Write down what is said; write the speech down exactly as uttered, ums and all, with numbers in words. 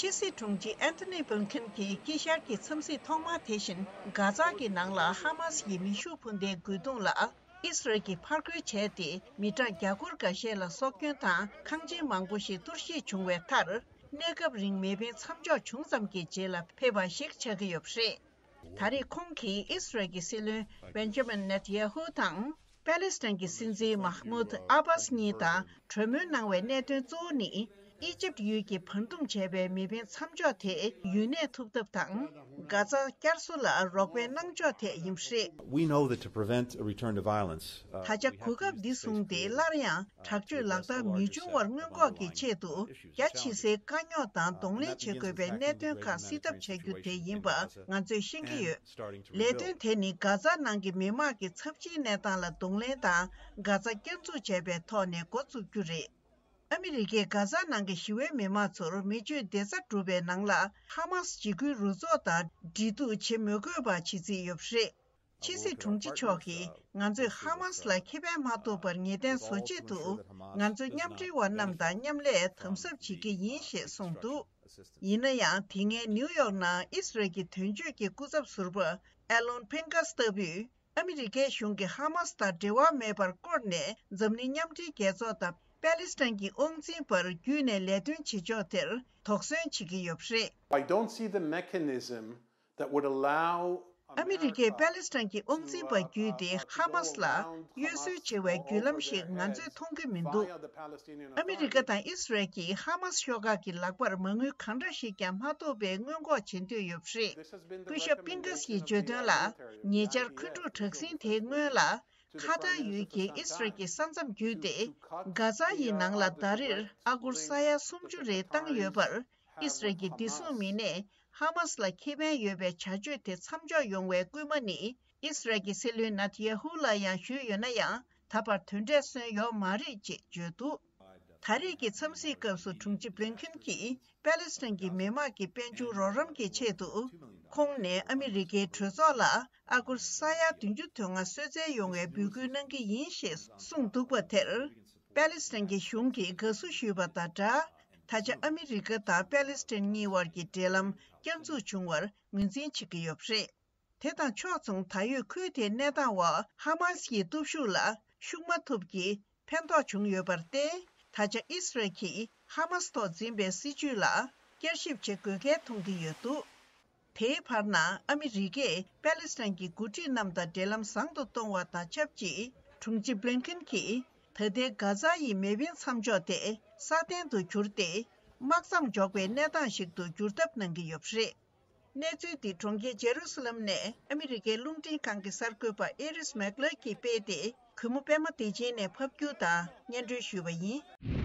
ཕྱི་སྲིད་དྲུང་ཆེ་ཨན་ཐོ་ནི་བྷིལ་ཁིན་གྱིས་དཀྱིལ་ཤར་གྱི་འཚམས་གཟིགས་ཐོག་མ་དེ་བཞིན་གྷ་ཛ་གི་ནང་ལ་ཧ་མཱ་སི་ཡི་མེ་ཤུགས་འཕུར་མདེལ་རྒོལ་རྡུང་ལ་ཨིས་རལ་གྱིས་ཕར་རྒོལ་བྱས་ཏེ། མི་གྲངས་བརྒྱ་སྐོར་འགའ་ཤས་ལ་སྲོག་སྐྱོན་དང་ཁང་ཆེན་མང་པོ་ཞིག་གཏོར་བཤིག་བྱུང་བའི་མཐར། གནས་སྐབས་རིང་མེ་འཕེན་མཚམས་འཇོག་བྱུང་ཙམ་གྱི་རྗེས་ལ་ཕེབས་པ་ཞིག་ཆགས་ཀྱི་ཡོད་པ་རེད། ད་རེས་ཁོང་གིས་ཨིས་རལ་གྱི་སྲིད་བློན་བེན་ཇ་མིན་ནེ་ཐན་ཡ་ཧུ་དང་། པེ་ལེ་སི་ཐན་གྱི་སྲིད་འཛིན་མཱ་ཧ་མུད་ཨ་བྷཱ་སི་གཉིས་དང་གྲོས་མོལ་གནང་བའི་གནད་དོན་གཙོ་བོ་ནི། ཨི་ཇིབ་ཡུལ་གྱིས་བར་འདུམ་བྱས་པའི་མེ་འཕེན་མཚམས་འཇོག་དེ་ཡུན་གནས་ཐུབ་ཐབས་དང་། གྷ་ཛ་བསྐྱར་གསོ་ལ་རོགས་ཕན་གནང་ཕྱོགས་ཐད་ཡིན་པ་རེད། We know that to prevent a return to violence, uh, ད་ཆ་གོ་སྐབས་འདི་བཟུང་སྟེ་སླར་ཡང་དྲག་སྤྱོད་ལག་བསྟར་མི་འབྱུང་བར་སྔོན་འགོག་གི་ཆེད་དུ། རྒྱ་ཆེ་སའི་དཀའ་རྙོག་དང་གདོང་ལེན་བྱེད་དགོས་པའི་གནད་དོན་ཁག་སེལ་ཐབས་བྱ་རྒྱུ་དེ་ཡིན་པ་ང་ཚོས་ཤེས་ཀྱི་ཡོད། ལས་དོན་དེ་ནི་གྷ་ཛ་ནང་གི་མི་དམངས་ཀྱི་ཚབས་ཆེའི་གནས་སྟངས་ལ་གདོང་ལེན་དང་། གྷ་ཛ་བསྐྱར་འཛུགས་བྱས་པའི་ཐོག་ནས་འགོ་བཙུགས་རྒྱུ་རེད། ཨ་མི་རི་ཀས་གྷ་ཛ་ནང་གི་ཞི་བའི་མི་མང་ཚོར་མི་སྤྱོད་བདེ་རྩ་སྒྲུབ་པའི་ནང་ལ་ཧ་མཱ་སི་འཇིགས་སྐུལ་རུ་ཚོགས་དང་འབྲེལ་གཏུག་བྱེད་མི་དགོས་པ་བྱེད་རྩིས་ཡོད་པ་རེད། ཕྱི་སྲིད་དྲུང་ཆེ་མཆོག་གིས་ང་ཚོས་ཧ་མཱ་སི་ལ་ཁེ་ཕན་མ་ཐོགས་པར་ངེས་གཏན་བཟོ་ཆེད་དུ། ང་ཚོ་མཉམ་འབྲེལ་བ་རྣམས་དང་མཉམ་ལས་དམ་ཟབ་བྱེད་ཀྱི་ཡིན་ཞེས་གསུངས་འདུག་ཡིན་ན་ཡང་། དེ་སྔའི་ནིའུ་ཡོག་ནང་ཨིས་རལ་གྱི་དོན་གཅོད་ཀྱི་སྐུ་ཚབ་ཟུར་པ་ཨེ་ལོན་ཕིན་ཀཱས་ལྟ་བུས། ཨ་མི་རི་ཀའི་གཞུང་གིས་ཧ་མཱ་སི་དང་འབྲེལ་བ་མེད་པར་བསྐོར་ནས། འཛམ་གླིང་མཉམ་འབྲེལ་རྒྱལ་ཚོགས་དང་པེ་ལེ་སི་ཐན་གྱི་དབང་འཛིན་བར་བརྒྱུད་ནས་ལས་དོན་བྱེད་ཕྱོགས་དེར་དོགས་ཟོན་བྱེད་ཀྱི་ཡོད་པ་རེད། I don't see the mechanism that would allow ཨ་མི་རི་ཀས་པེ་ལེ་སི་ཐན་གྱི་དབང་འཛིན་པ་བརྒྱུད་དེ་ཧ་མཱ་སི་ལ་གཡོ་ཟོལ་བྱེད་པའི་བརྒྱུད་ལམ་ཞིག་ང་ཚོས་མཐོང་གི་མི་འདུག་ཨ་མི་རི་ཀ་དང་ཨིས་རལ་གྱིས་ཧ་མཱ་སི་ཤོག་ཁག་གི་ལག་པར་མ་དངུལ་གང་འདྲ་ཞིག་ཀྱང་མ་ཐོབ་པའི་སྔོན་འགོག་བྱེད་འདོད་ཡོད་པ་རེད། སྐུ་ཞབས་པིན་ཀཱས་ཀྱིས་བརྗོད་དོན་ལ། ཉེ་ཆར་འཁོན་འཁྲུག་དྲག་ཟིང་དེའི་སྔོན་ལ། ཁ་ཐར་ཡུལ་གྱི་ཨིས་རལ་གྱི་ས་མཚམས་བརྒྱུད་དེ། གྷ་ཛ་ཡི་ནང་ལ་ཟླ་རེར་ཨ་སྒོར་ས་ཡ་སུམ་ཅུ་རེ་བཏང་ཡོད་པར། ཨིས་རལ་གྱི་བདེ་སྲུང་མི་སྣས་ཧ་མཱ་སི་ལ་ཁེ་ཕན་ཡོད་པའི་བྱ་སྤྱོད་དེ་མཚམས་འཇོག་ཡོང་བའི་སྐུལ་མ་ནི། ཨིས་རལ་གྱི་སྲིད་བློན་ནཱ་ཐན་ཡ་ཧུ་ལ་ཡང་ཞུས་ཡོད་ན་ཡང་། ད་བར་དོན་འབྲས་སོན་ཡོད་མ་རེད་ཅེས་བརྗོད་འདུག་ད་རེས་ཀྱི་འཚམས་གཟིགས་སྐབས་སུ་དྲུང་ཆེ་བྷི་ལིན་ཁིན་གྱིས་པེ་ལེ་སི་ཐན་གྱི་མི་དམངས་ཀྱི་དཔལ་འབྱོར་རོགས་རམ་གྱི་ཆེད་དུ། ཁོང་ནས་ཨ་མི་རི་ཀའི་གྲོས་ཚོགས་ལ་ཨ་སྒོར་ས་ཡ་བདུན་ཅུ་དོན་ལྔ་གསོལ་སྩལ་ཡོང་བའི་འབོད་སྐུལ་གནང་གི་ཡིན་ཞེས་གསུངས་འདུག་པ་དེར། པེ་ལེ་སི་ཐན་གྱི་གཞུང་གིས་དགའ་བསུ་ཞུས་པ་དང་སྦྲགས། ད་ཆ་ཨ་མི་རི་ཀ་དང་པེ་ལེ་སི་ཐན་གཉིས་བར་གྱི་འབྲེལ་ལམ་བསྐྱར་འཛུགས་བྱུང་བར་ངོས་འཛིན་བྱེད་ཀྱི་ཡོད་པ་རེད། དེ་དང་ཕྱོགས་མཚུངས། ད་ཡོད་ཁུལ་དེའི་གནས་སྟངས་འོག་ཧ་མཱ་སི་ཡི་སྟོབས་ཤུགས་ལ་ཤུགས་མ་ཐུབ་ཀྱིས་ཕན་ཐོགས་བྱུང་ཡོད་པར་བརྟེན། ད་ཆ་ཨིས་རལ་གྱིས་ཧ་མཱ་སི་ཐོག་འཛིན་པའི་སྲིད་བྱུས་ལ་བསྐྱར་ཞིབ་བྱེད་དགོས་གལ་མཐོང་གི་ཡོད་འདུག་དེའི་བར་ན། ཨ་མི་རི་ཀས་པེ་ལེ་སི་ཐན་གྱི་འགོ་ཁྲིད་རྣམས་དང་འབྲེལ་ལམ་བཟང་དུ་གཏོང་བ་དང་ཆབས་ཅིག་དྲུང་ཆེ་བྷི་ལིན་ཁིན་གྱིས་ད་ལྟའི་གྷ་ཛ་ཡི་མེ་འཕེན་མཚམས་འཇོག་དེ་སྲ་བརྟན་དུ་གྱུར་ཏེ། དམག་མཚམས་འཇོག་པའི་གནས་སྟངས་ཤིག་ཏུ་འགྱུར་ཐབས་གནང་གི་ཡོད་པ་རེད། གནས་ཚུལ་འདི་གྲོང་ཁྱེར་ཇེ་རུ་སི་ལམ་ནས་ཨ་མི་རི་ཀའི་རླུང་འཕྲིན་ཁང་གི་གསར་འགོད་པ་ཨེ་རིས་མེག་ལར་གྱིས་སྤེལ་ཏེ། གུས་མོ་པད་མ་བདེ་ཆེན་ནས་ཕབ་སྒྱུར་དང་སྙན་སྒྲོན་ཞུས་པ་ཡིན།